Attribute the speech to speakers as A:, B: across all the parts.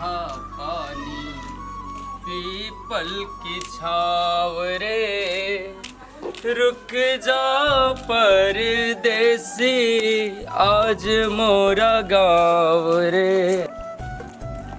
A: पानी पीपल की छाव रे, रुक जा परदेसी आज मोरा गाँव रे,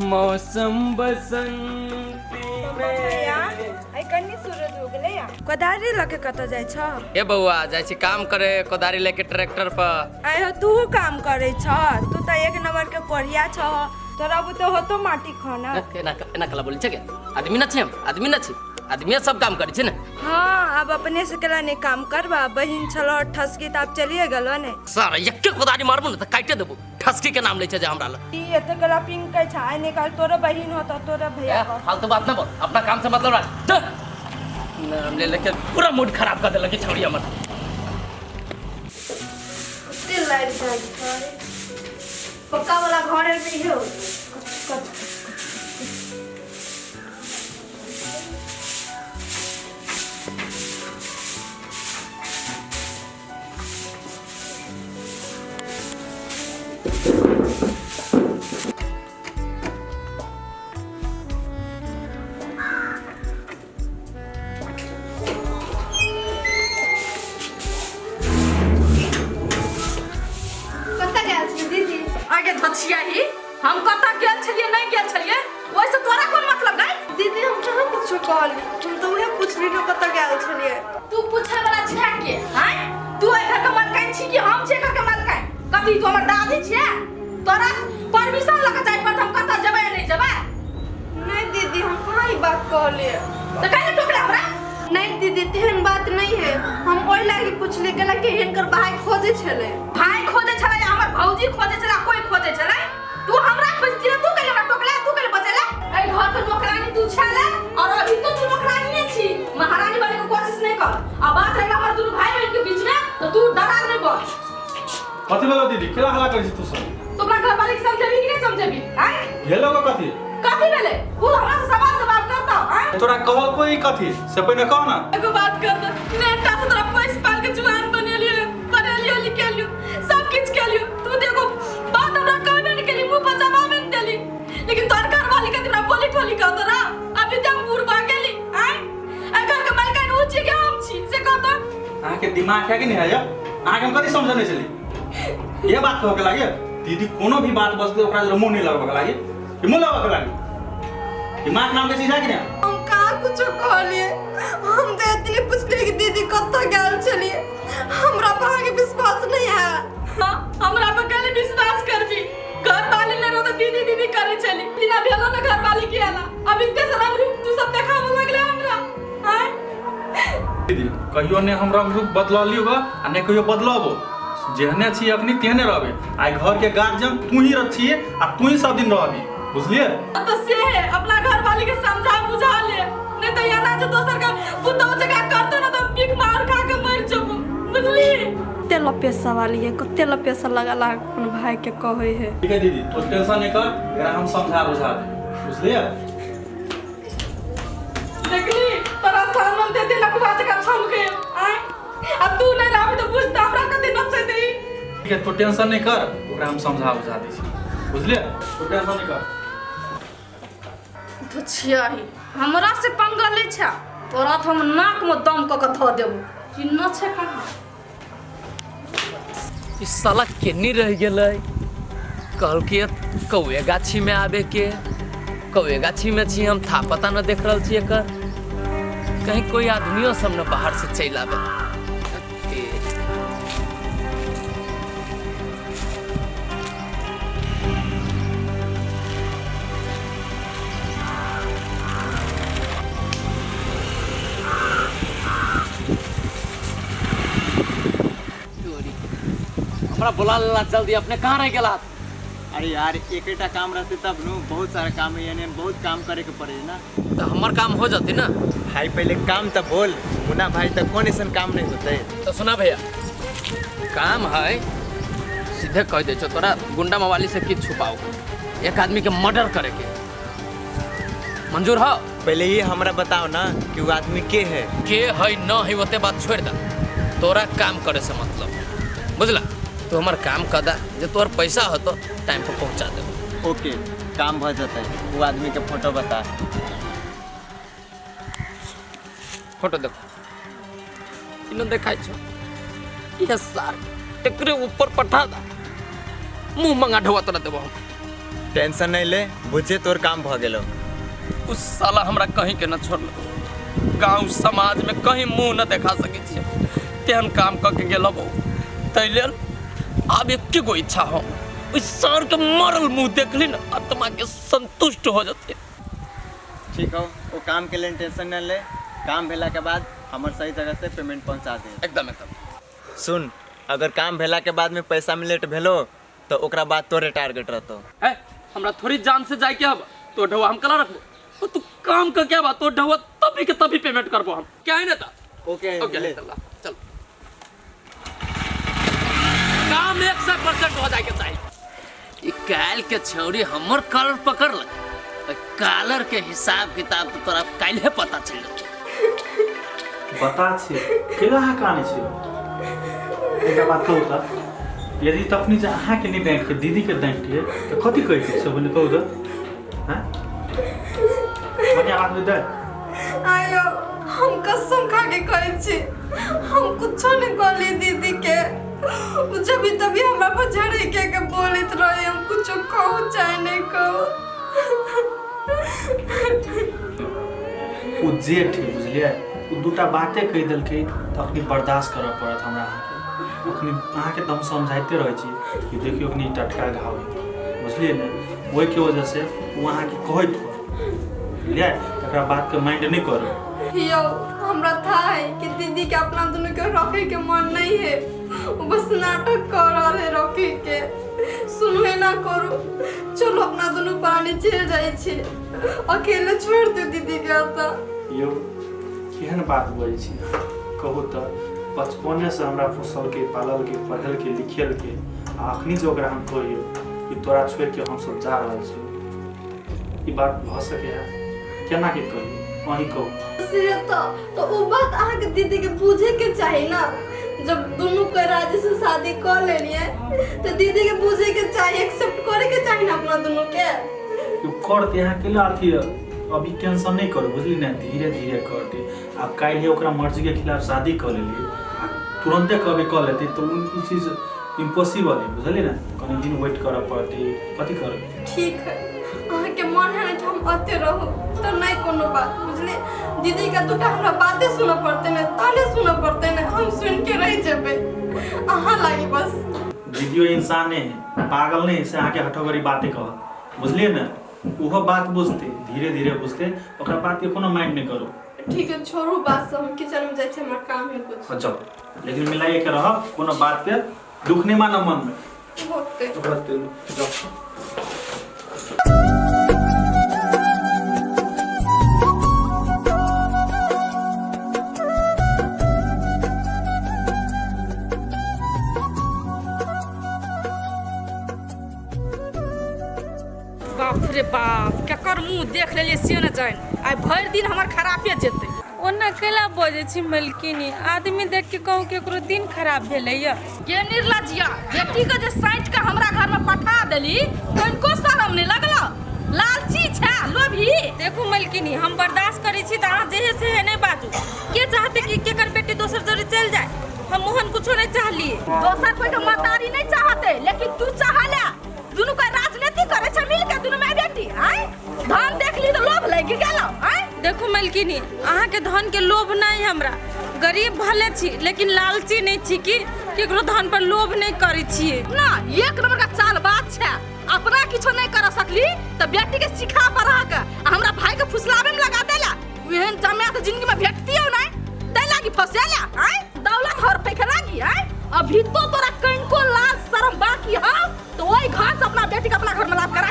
A: मौसम बसंती में।
B: आइ कन्नी सूरज उगलै या कोदारी लऽ के कतऽ जाइ छ?
A: ए बौआ, जाइ छी काम करे कोदारी लेके ट्रैक्टर पर।
B: आइ हो, तूहू काम करै छ? तू तऽ एक नंबर के कोढ़िया छ, तोरा बुते होतो माटी खाना?
A: एना एना कला बोलै छै के? आदमी न छी हम? आदमी न छी? आदमी सब काम करै छै ने।
B: हाँ, आब अपने से केला नहीं काम करबा? बहिन छलो ठसकी तऽ आब चलिए गेलो ने।
A: सारा एके कोदारी मारबो ने तऽ काटे देबो। ठसकी के नाम लै छै जे हमरा लग।
B: ई एते कला पिंकै छ, आइ निकाल तोरो बहिन होतो तोरो भैया हो।
A: फालतू बात ना बोल, अपना काम से मतलब रख। चल। नाम ले लेके पूरा मूड खराब कर देलक छौड़ी हमर।
B: कते लाइट जाइ छै, पक्का वाला घर आर में इहे होत। कच कच। कतऽ गेल छी दीदी?
C: आगे धछिया ही, हम कतऽ गेल छलियै नहि गेल छलियै ओहिसँ तोरा कोन मतलब गई?
B: दीदी, हम कहाँ कुछो कहली? हम तऽ उहे पुछली ने कतऽ गेल छलियै।
C: तू पूछे वाला छै के? आय, तू एहि घर के मालकाइन छी कि हम छी घर के मालकाइन? कथी तू हमर दादी छियै? तोरा परमिशन लऽ के जाय पड़त हम कतऽ जेबै आ नहि जेबै?
B: नहीं दीदी, हम कहाँ ई बात कहलियै।
C: तऽ काहे टोकले हमरा?
B: नहीं दीदी, तेहन बात नहीं है। हम ओहि लागी पुछली केना कि हिनकर भाई खोजे छलै।
C: भाई खोजे छलै, हमर भौजी खोजे छलै, कोई खोजे छलै? तू हमरा खोजती रह, तू कैले हमरा टोकला, तू कैले बचेला? एहि घर के नौकरानी तू छले और अभी तो तू नौकरानी छी, महारानी बने के कोशिश नहीं कर। आ बात रहला हमर दुनू भाई बहन के बीच में तो तू दलाल नहीं बन।
D: कथी भेलो दीदी? केला हल्ला करै छी तू सब?
C: तू अपना घर वाले के समझेबी कि नहीं समझेबी? आय,
D: भेलो के कथी?
C: कथी भेले? उ हमरा से सवाल जवाब करता। आय,
D: तोरा कहल कोई कथी से पहिने कह ना।
C: एगो बात कर दे, नेटा से तोरा पैस पाल के जुआन बनेलियो, पढ़ेलियो लिखेलियो, सब किछ केलियो, तू देखो बात हमरा कहबे नहीं केली, मुंह पर जवाब नहीं देली, लेकिन तोहर घर वाली के हमरा बोली ठोली कह तोरा अभी ते हम बूढ़ भऽ गेली। आय, आ घर के मालकाइन उ छी कि हम छी से कह तो।
D: अहाँके दिमाग है कि नहीं है? अहाँके हम कथी समझने छली? ये बात कह के लागे दीदी, कोनो भी बात बजते ओकरा जरा मुंह नहीं लगबे के लागे, कि मुंह लगबे के लागे? दिमाग नाम के चीज है कि नहीं?
B: हम कहाँ कुछो कहलियै? हम तऽ एतने पुछलियै कि दीदी कतऽ गेल छलियै। हमरा पर अहाँके विश्वास नहीं है?
C: हाँ, हमरा पर कल विश्वास करबी? घर वाली ने तो दीदी दीदी करे चली बिना भेलो ना घर वाली के आला, अब इतने से रंग रूप तू सब देखावे लगले हमरा। आय
D: दीदी, कहियो ने हम रंग रूप बदललियो ग आ ने कहियो बदलबो। जेहने छी अखनी तेहने रहबे। आइ घर के गार्जियन तू ही छी आ तू ही सब दिन रहबी, बुझलिए?
C: तो से है, अपना घर वाली के समझा बुझा ले, नहीं तो यहाँ जो दोसर का पुतौ जगह करतो ना तो भीख मार खा के मर जबो, बुझली?
B: कते लपेसा वाली है, कते लपेसा लगा लगा अपन भाई के कहै है।
D: ठीक है दीदी, तो टेंशन नहीं कर, एकरा हम समझा बुझा दे, बुझलिए?
C: देखली तोरा सामने दे दे लकवा जगह छम के। आय, अब तू नहीं रहबी तो बुझता हमरा कते नचै दे।
D: ठीक है, तो टेंशन नहीं कर, ओकरा हम समझा बुझा दै छी, बुझलिए? तो टेंशन नहीं कर।
C: तो छिया ही हमरा से पंगा ले छा, तोरा तो हम नाक में दम क के धऽ देबो। चिन्ह छै कहाँ?
A: ई साला केनी रह गेलै? कहलकै कौए गाछीमे आबे के, कौए गाछीमे छी हम, था पता न देख रहल छी एकर। कहीं कोई आदमियो सब न बाहर से चलि आबे। हमरा बुला लेला जल्दी, अपने कहाँ रह गेला?
E: अरे यार, एकेटा काम रहते तब नु, बहुत सारा काम है, यानी बहुत काम करे के पड़े ना।
A: तो हमर काम हो जाते ना।
E: भाई, पहले काम तब बोल। मुन्ना भाई तक कौन ऐसा काम नहीं होते।
A: तो सुना भैया, काम है सीधे कह दे, तोरा गुंडा मवाली से की छुपाओ, एक आदमी के मर्डर करे के मंजूर हो?
E: पहले ये हमरा बताओ ना कि वो आदमी के है।
A: के है न है ओते बात छोड़ दा, तोरा काम करे से मतलब, बुझला? तू हमर काम कर दा, जे तोहर पैसा हो तो टाइम पर पहुंचा देबो।
E: ओके काम भऽ जेतै। ओ आदमी के फोटो बता।
A: फोटो देखो, इनो देखाइ छौ इहे सार, एकरे ऊपर पठा दा, मुंह मंगा ढोआ तोरा देबो हम।
E: टेंशन नहीं ले, बुझे तोर काम भऽ गेलो।
A: उस साला हमरा कहीं के न छोड़ल, गांव समाज में कहीं मुंह न देखा सकै छियै, तेहन काम कऽ के गेल बहु। ताहि लेल आब एके गो इच्छा हो, ओहि सार के मरल मुंह देखली न आत्मा के संतुष्ट हो जतै।
E: ठीक हो, वो काम के लिए टेंशन न ले, काम भेला के बाद हमर सही जगह से पेमेंट पहुंचा दे।
A: एकदम एकदम।
E: सुन, अगर काम भेला के बाद में पैसा में लेट भेलो तो ओकरा बाद तोरे टारगेट रहतो।
A: ए, हमरा थोड़ी जान से जाए के हब, तो ढौआ हम कला रखबो, ओ तू काम का क्या बात, तो ढौआ तभी के तभी पेमेंट करबो हम, क्या है ना ता?
E: ओके
A: ओके
E: ले।
A: चल चल, काम 100% हो जाए के चाहिए। ई काल के छौरी हमर कॉलर पकड़ लक, कॉलर के हिसाब किताब तो तोरा काल्हे पता चल जेतौ।
D: बता छी केला अहाँ कानै छी? एकटा बात कहू तऽ, यदि तखनी जे अहाँके नहि डाँटिके दीदीके डाँटितियै तऽ कथी कहितियै से बोली कहू तऽ? हँ, बढ़िआँ बात नहि दे।
B: आयो हम कसम खा के कहै छी, हम कुछो नहीं कहली दीदी के। उ जब भी तभी हमरा पर झड़े के के बोलत रहे, हम कुछो कहू चाहे नहीं कहू।
D: ओ जेठ है बुझलियै, ओ दूटा बाते कहि देलकै तऽ अखनी बर्दाश्त करऽ पड़त हमरा अहाँके। अखनी अहाँके तऽ हम समझाइते रहै छी कि देखियौ अखनी टटका घाव है, बुझलियै ने, ओहिके वजहसँ ओ अहाँके कहैत होत, बुझलियै, तकरा बातके माइंड नहि करू।
B: यौ हमरा था है कि दीदी के अपना दोनों के रखे के मन नहीं है, वो बस नाटक कर रहा है रखे के, सुनबे ना करू। चलो अपना दोनों प्राणी चल जाए छी, अकेले छोड़ दो दीदी के आता।
D: यौ केहन बात बजै छी कहू तऽ? बचपनेसँ हमरा पोसलकै पाललकै पढ़ेलकै लिखेलकै, आ अखनी जे ओकरा हम कहियौ कि तोरा छोड़िके हमसब जा रहल छी, ई बात भऽ सकै है? केना के कहियौ, अहीं कहू।
B: से तो वो बात अहाँ के दीदी के बुझे के चाही ना, जब दोनों के राजी से शादी कर लेलिए तो दीदी के बुझे के चाही, एक्सेप्ट करे के चाही ना अपना दोनों के।
D: यो करते अहाँ के अथी अभी टेंशन नहीं करू, बुझली ने, धीरे धीरे करते। आब काल्हि ओकरा मर्जी के खिलाफ शादी कर लेलिए आ तुरंते कभी कर लेते तो ई चीज इम्पॉसिबल है, बुझली ने, कनी दिन वेट करऽ पड़ते, कथी करबै।
B: ठीक है, अहाँ के मन है ना कि हम अते रहू तो नहीं कोनो बात, बुझली। दीदी का दूटा हमरा बातें सुनऽ पड़ते ने, ताने सुनऽ पड़ते ने, हम सुन के रह जेबै अहाँ लागी बस।
D: दीदियो इंसाने है, पागल नहीं से अहाँके हठोगरी बातें कहत, बुझलिए ने, ओहो बात बुझते धीरे धीरे बुझते, ओकरा बात के कोनो माइंड नहीं करू।
B: ठीक है छोड़ू बात सब, हम किचन में जाइ छी, हमरा काम है कुछ।
D: हाँ, जाओ, लेकिन मिलाइए के रह, कोनो बात के दुख नहीं मानब मन में।
B: होते
D: होते, जाओ।
C: बाप रे बाप, केकर मुंह देख लेलियै से न जानि, आइ भरि दिन हमर खरापे जेतै।
F: ओना केला बजै छी मलकिनी, आदमी देख के कहूँ केकरो दिन खराब भेलैया।
C: गे निर्लज्जिया, बेटी के जे साँटि के हमरा घर में पठा देली तनिको शरम नहीं लगलो? लालची छै लोभी।
F: देखू मलकिनी, हम बर्दाश्त करै छी तऽ अहाँ जेहे सेहे नहि बाजू। के चाहते कि केकर बेटी दोसर जरे चलि जाए? हम ओहन कुछो नहीं चाहलिए।
C: दोसर कोई के महतारी नहीं चाहते, लेकिन तू चाहला। दुनू के राजनीति करे छै मिल के दुनू माय बेटी। आय धन देख ली तो लोभ लागि गेलो। आय
F: देखू मलकिनी, अहाँ के धन के लोभ नहीं, हमरा गरीब भले छी लेकिन लालची नहीं छी कि केकरो धन पर लोभ नहीं करै छियै
C: ना। एक नंबर का चाल बात छै, अपना किछो नहीं कर सकली तो बेटी के सिखा पढ़ा के आ हमरा भाई के फुसलावे में लगा देला। एहन जमाया तो जिंदगी में भेटती हो नहीं, तै लागी फसेला। आय दौलत हर पैखे लागी। आय अभी तो तोरा कनिको लाज शरम बाकी हौ तो वही घर से अपना बेटी के अपना घर में लाभ करा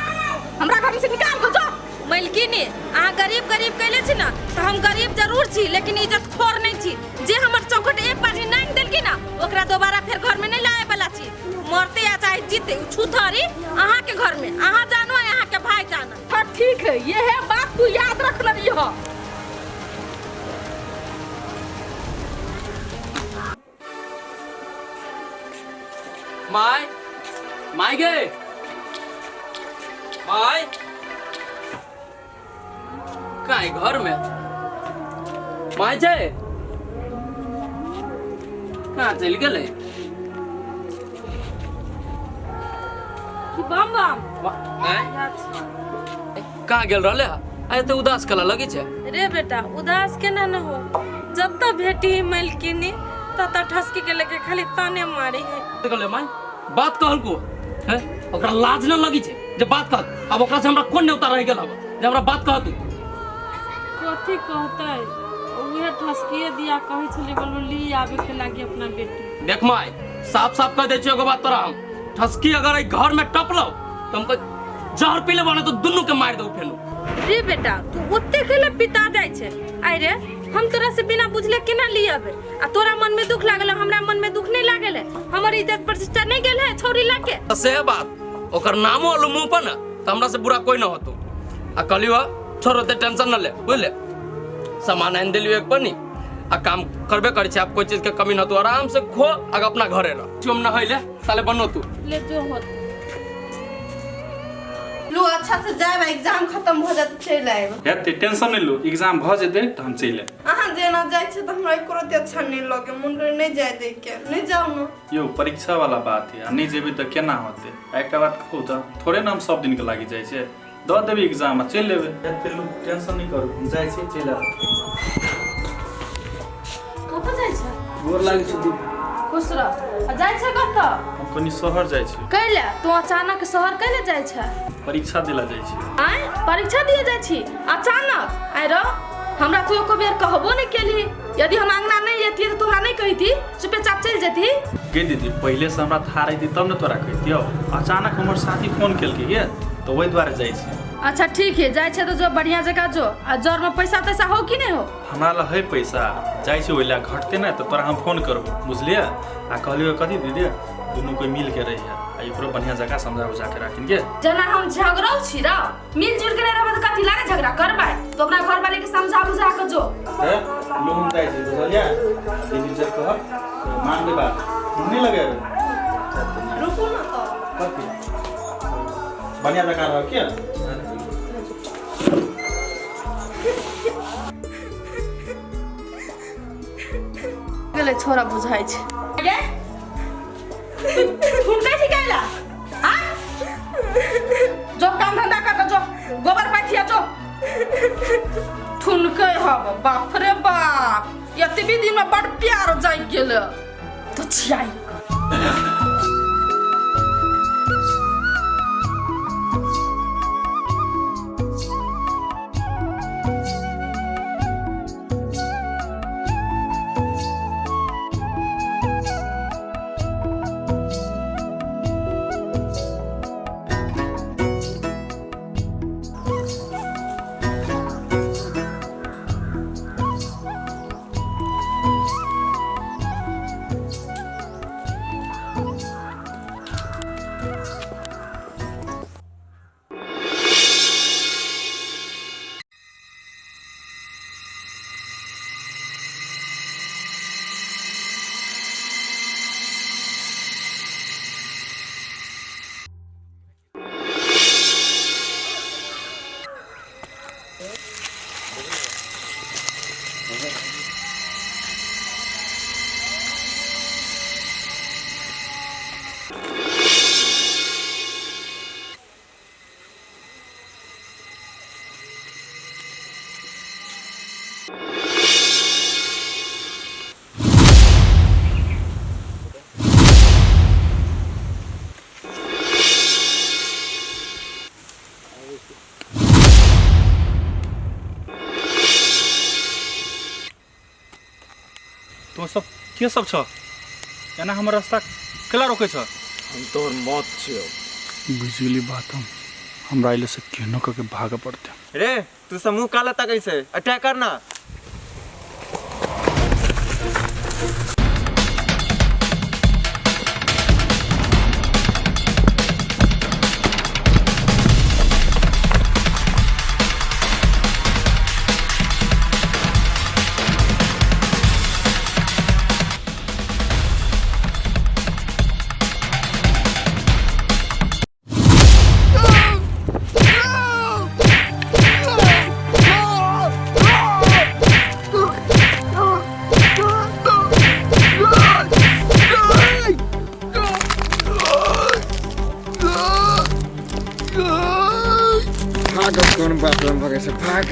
C: हमरा घर से निकाल के जो।
F: मलकिनी, अहाँ गरीब गरीब कैले छी ना, तो हम गरीब जरूर छी लेकिन इज्जत खोर नहीं छी। जे हमर चौखट एक बार नांग देलकी ना, ओकरा दोबारा फेर घर में नहीं लाए वाला छी। मरते या चाहे जीते छुथरी अहाँ के घर में, अहाँ जानो अहाँ के भाई जानो।
C: हाँ ठीक है, ये है बात तू याद रख रही हो।
A: My my गे ना घर में माय छै कहाँ चलि गेलै
C: की बम बम
A: आँय? कहाँ गेल रहले हा आइ एते उदास कला लगै छै
F: रे बेटा उदास केना न हो जब तक भेटी ही मलकिनी तब तक ठसकी के लेके खाली ताने मारी है
A: कहले माय बात कहलको हैं ओकरा लाज न लगी छै जे बात कहत अब ओकरा से हमरा कोन न्योता रहि गेल हब जे हमरा बात कहत उ?
F: कथी कहतै उहे ठसकिए दिया कहै छलै बोलू ली आबे के लागी अपना बेटी
A: देख माय साफ साफ कह दै छियै एगो बात तोरा हम ठसकी अगर एहि घर में टपलो तऽ हम जहर पी लेबो ने तऽ दुनू के मारि देबो फेनो
F: रे बेटा तू ओते खेले पिता जाइ छै आइ रे हम तोरा से बिना बुझले केना ली अबे आ तोरा मन में दुख लागल हमरा मन में दुख नहीं लागल है हमर इज्जत प्रतिष्ठा नहीं गेल है छौरी लाके
A: तऽ से बात ओकर नामो अलू मुंह पर ना तऽ हमरा से बुरा कोई ना होतो आ कहलियो छोड़ ओते टेंशन न ले बुझले सामान आनि देलियो एक पनी आ काम करबे करै छै आब कोई चीज के कमी न तू आराम से खो आ अपना घरे रह हम नहैले साले बनो तू
F: ले जो होत
B: लू अच्छा से जायब एग्जाम खत्म हो जात चलि आयब
D: हेतै टेंशन नहि लू एग्जाम भऽ जेतै तऽ हम चलि आयब
B: अहाँ जेना जाइ छै तऽ हमरा एको रत्ती अच्छा नहि लगे मन करे नहि जाय दै के नहि जाउ ने
D: यौ परीक्षा वाला बात है आ नहि जेबै तऽ केना होतै आ एकटा बात कहू तऽ थोड़े ने हम सब दिनके लागि जाइ छै दऽ देबै एग्जाम आ चलि लेबै एते लू टेंशन नहि करू हम जाइ छी चलि आयब
F: कतऽ जाइ छै
D: गोर लागै छै दीदी
F: खुश रह आ जाइ छै कतऽ
D: हम कनि शहर जाइ छी
F: कैले तू अचानक शहर कैले जाइ छै
D: परीक्षा दिला जाइ छी
F: आँय परीक्षा दिए जाइ छी अचानक आँय रौ हमरा तू एको बेर कहबो नहि केलही यदि हम अंगना नहि एतियै तऽ तू हमरा नहि कहिती चुपेचाप चलि जेती
D: गे दीदी पहिलेसँ हमरा थाह रहितै तब ने तोरा कहितियौ अचानक हमर साथी फोन केलकै गे तऽ ओहि दुआरे जाइ छी
F: अच्छा ठीक है जाइ छै तऽ जो बढ़िया जगह जो आ जरमे पैसा तैसा हो कि नहि हो
D: हमरा लग है पैसा जाइ छी ओहि लए घटतै नहि तऽ तोरा हम फोन करबो बुझलियै आ कहलियौ कथी दीदी दुनू कोइ मिलके रहिए आ एकरो बढ़िया जगह समझा बुझा के राखिन गे
F: जेना हम झगड़ौ छी रौ मिलजुल के नहि रहबै तऽ कथी लागे झगड़ा करबै तो अपना घर वाले के समझा बुझा के जो
D: हे लो हम जाइ छी बुझलियै दीदी जे कहब से मानबै बात नहीं लगेबै
B: रुकू ना तो
D: कथी बढ़िया जगह रह के
F: गेलै छोरा बुझाइ छै
C: गे हुनका ठिकाइला आ जो काम धंधा कर जो गोबर पाथिया जो
F: ठुनकै हब बाप रे बाप एतबी दिन में बड़ प्यार जागि गेल तो छियाई
D: तो सब के सब छ एना हमर रास्ता केला रोकै छ
G: हम तोहर मौत छियौ
D: बुझि गेली बात हम हमरा अइले से केहनो कऽ के भागऽ पड़तै
E: रे तू सब मुंह काला तकै छै अटैक कर ना भाग अब कोन बाप रे भगे से भाग।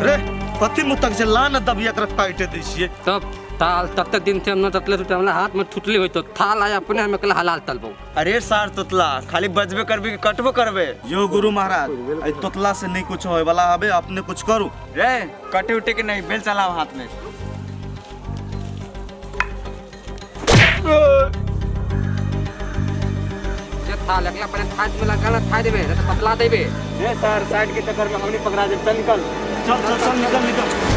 H: रे कथी मुतक छै ला न दबिया एकरा काटे दै छियै।
I: तब ताल तते दिन से हम न ततले टूटे हमरा हाथ में ठुटली होई तो थाल आय अपने हम एकला हलाल तलबो।
E: अरे सार तोतला खाली बजबे करबे कि कटबो करबे?
H: यो गुरु महाराज एहि तोतला से नहीं कुछ होय वाला आबे, अपने कुछ करू।
E: रे कटे उटे के नहीं, बेल चलाओ हाथ में।
I: जे थाल एकला अपने थाल में लगा ना थाल देबे न तो पतला देबे।
E: रे सर साइड के चक्कर में हमनी पकड़ा जेब, चल निकल।
H: चल चल चल निकल निकल।